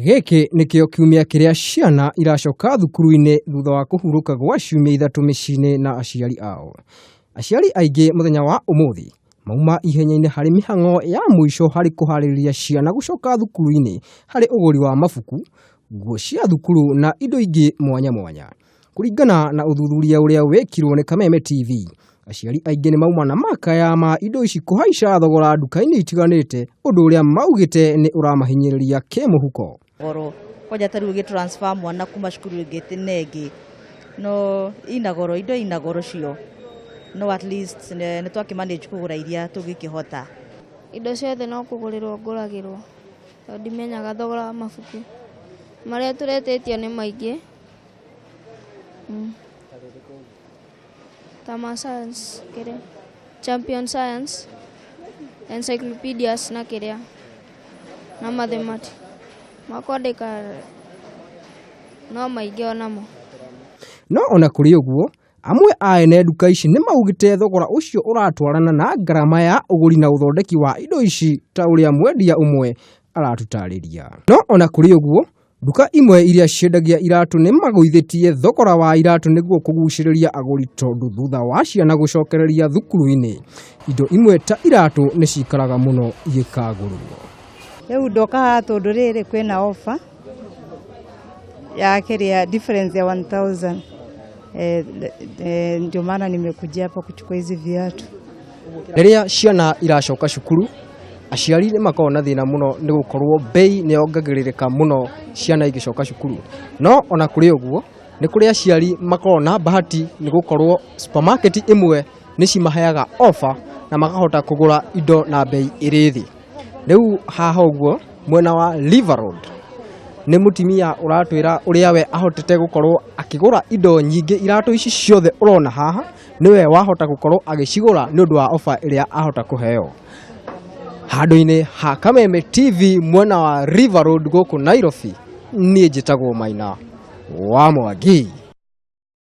Gĩkĩ nĩkĩo kiumia kĩrĩa ciana iracoka thukuru-inĩ thutha wa kũhurũka gwa ciumia ithatũ mĩciĩ-inĩ na aciari ao. Aciari aingĩ mũthenya wa ũmũthĩ mauma ihenya-inĩ harĩ mĩhang'o ya mũico harĩ kũharĩrĩria ciana gũcoka thukuru-inĩ harĩ ũgũri wa mabuku, nguo cia thukuru na indo ingĩ mwanya mwanya. Kũringana na ũthuthuria ũrĩa wekirwo nĩ Kameme TV, aciari aingĩ nĩ mauma na makaya ma indo ici kũhaica thogora nduka-inĩ itiganĩte, ũndũ ũrĩa maugĩte nĩ ũramahinyĩrĩria kĩmũhuko. Goro kwanja ta rĩu ũgĩ transfer mwana kuma cukuru ĩngĩ na ĩngĩ, no ina goro, indo ina goro cio, no at least nĩ twakĩ manage kũgũra iria tũngĩkĩhota. Indo ciothe no kũgũrĩrwo ngũragĩrwo tondũ ndimenyaga thogora wa mabuku. Marĩa tũretĩtio nĩ maingĩ. Ta ma science kĩrĩa Champion Science, encyclopedias na kĩrĩa na mathematics. Ma kwandĩka no maingĩ onamo. No ona kũrĩ ũguo, amwe a ene nduka ici nĩ maugĩte thogora ũcio ũratwarana na ngarama ya ũgũri na ũthondeki wa indo ici ta ũrĩa mwendia ũmwe aratutarĩria. No ona kũrĩ ũguo, Nduka imwe iria ciendagia iratũ nĩ magũithĩtie thogora wa iratũ nĩguo kũgucĩrĩria agũri tondũ thutha wa ciana gũcokereria thukuru-inĩ, indo imwe ta iratũ nĩ cikaraga mũno igĩkagũrwo. Rĩu ndoka haha tondũ rĩrĩ kwĩna offer ya kĩrĩa difference ya 1000. Ndio maana nimekujia hapa kuchukua hizi viatu. Rĩrĩa ciana iracoka cukuru, aciari nĩ makoragwo na thĩna mũno nĩ gũkorwo mbei nĩ yongagĩrĩrĩka mũno ciana igĩcoka cukuru. No ona kũrĩ ũguo, nĩ kũrĩ aciari makoragwo na bahati nĩ gũkorwo supermarket imwe nĩ cimaheaga offer na makahota kũgũra indo na mbei ĩrĩ thĩ. Rĩu haha ũguo mwena wa River Road nĩ mũtumia ũratwĩra ũrĩa we ahotete gũkorwo akĩgũra indo nyingĩ iratũ ici ciothe ũrona haha nĩwe wahota gũkorwo agĩcigũra nĩ ũndũ wa ofa ĩrĩa ahota kũheo. Handũ-inĩ ha Kameme TV mwena wa River Road gũkũ Nairobi, niĩ njĩtagwo Maina wa Mwangi.